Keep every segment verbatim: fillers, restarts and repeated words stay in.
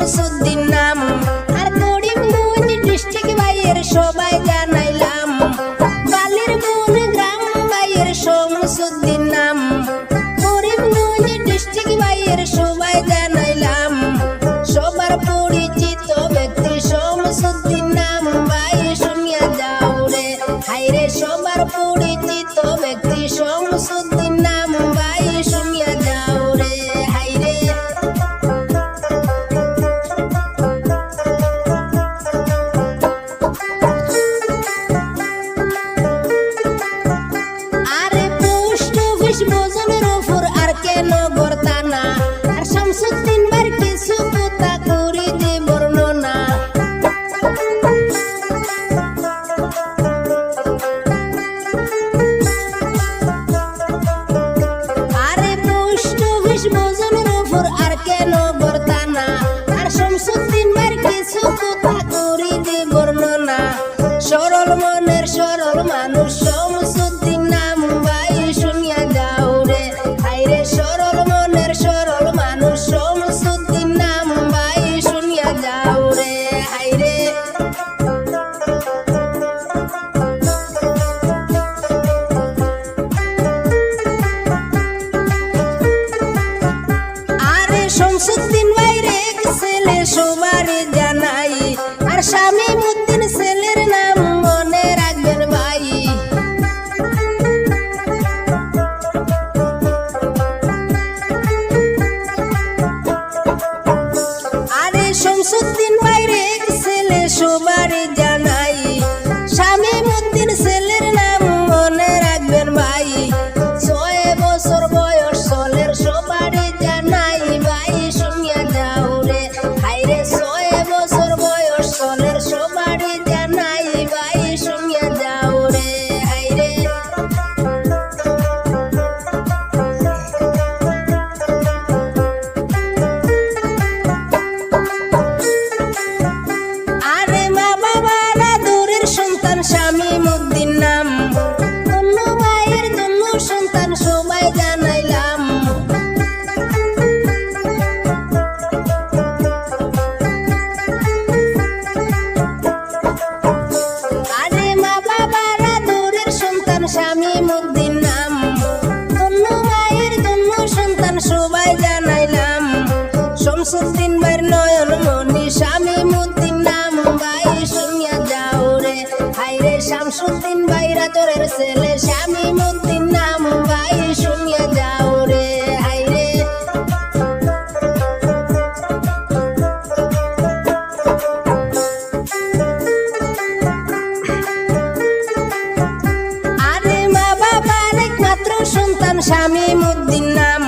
শামসুদ্দিন নাম, আর করিমগঞ্জ ডিস্ট্রিক্ট ভাইয়ের সবাই জানাইলাম। বালির বন গ্রাম ভাইয়ের শামসুদ্দিন নাম, করিমগঞ্জ ডিস্ট্রিক্ট ভাইয়ের সবাই জানাইলাম। সবার পরিচিত ব্যক্তি শামসুদ্দিন নাম, ভাই শুনিয়া যাও রে। হায়রে সবার পরিচিত ব্যক্তি শামসুদ্দিন নাম, ভাই শুনিয়া যাও রে। হায়রে। আরে পোস্ট অফিস মজনর উপর আর কে নগর থানা, আর শামসুদ্দিন ভাইর কিছু কথা করি দে বর্ণনা। আরে পোস্ট অফিস মজনর উপর আর কে নগর থানা, আর শামসুদ্দিন ভাইর কিছু কথা করি দে বর্ণনা। সরল মনের সরল মানুষ শামসুদ্দিন নাম, ভাই শুনিয়া যাও রে। হায়রে সরল মনের সরল মানুষ শামসুদ্দিন নাম, ভাই শুনিয়া যাও রে। হায়রে। আরে শামসুদ্দিন ভাইর এক ছেলে সবারে জানাই, আর শামীমুদ্দিন ছেলের নাম মনে রাখবেন ভাই। আরে শামসুদ্দিন ভাইর এক ছেলে সবারে জানাই, শামীমুদ্দিন ছেলের নাম মনে রাখবেন ভাই। ছয় বছর বয়স ছেলের সবারে জানাই, ভাই শুনিয়া যাও রে। হায়রে ছয় বছর বয়স ছেলের সবারে জানাই, ভাই শুনিয়া যাও রে। হায়রে। আরে মা বাবার আদরের সন্তান শামীমুদ্দিন নাম, ধন্য মায়ের ধন্য সন্তান সবাই জানাইলাম। আরে মা বাবার আদরের সন্তান শামীমুদ্দিন নাম, ধন্য মায়ের ধন্য সন্তান সবাই জানাইলাম। শামসুদ্দিন ভাইর নয়ন মণি শামীমুদ্দিন নাম, ভাই শুনিয়া যাও রে। হায়রে শামসুদ্দিন ভাইর আদরের ছেলে শামীমুদ্দিন নাম, ভাই শুনিয়া যাও রে। হায়রে। আরে মা বাবার একমাত্র সন্তান শামীমুদ্দিন নাম,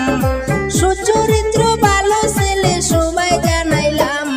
সুচরিত্র ভালো ছেলে সবাই জানাইলাম।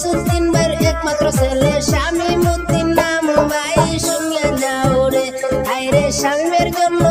সুদ্দিন ভাইর একমাত্র ছেলে শামীম উদ্দিন নাম ভাই, শুনিয়া যাও রে। হায় রে, শামীমের জন্য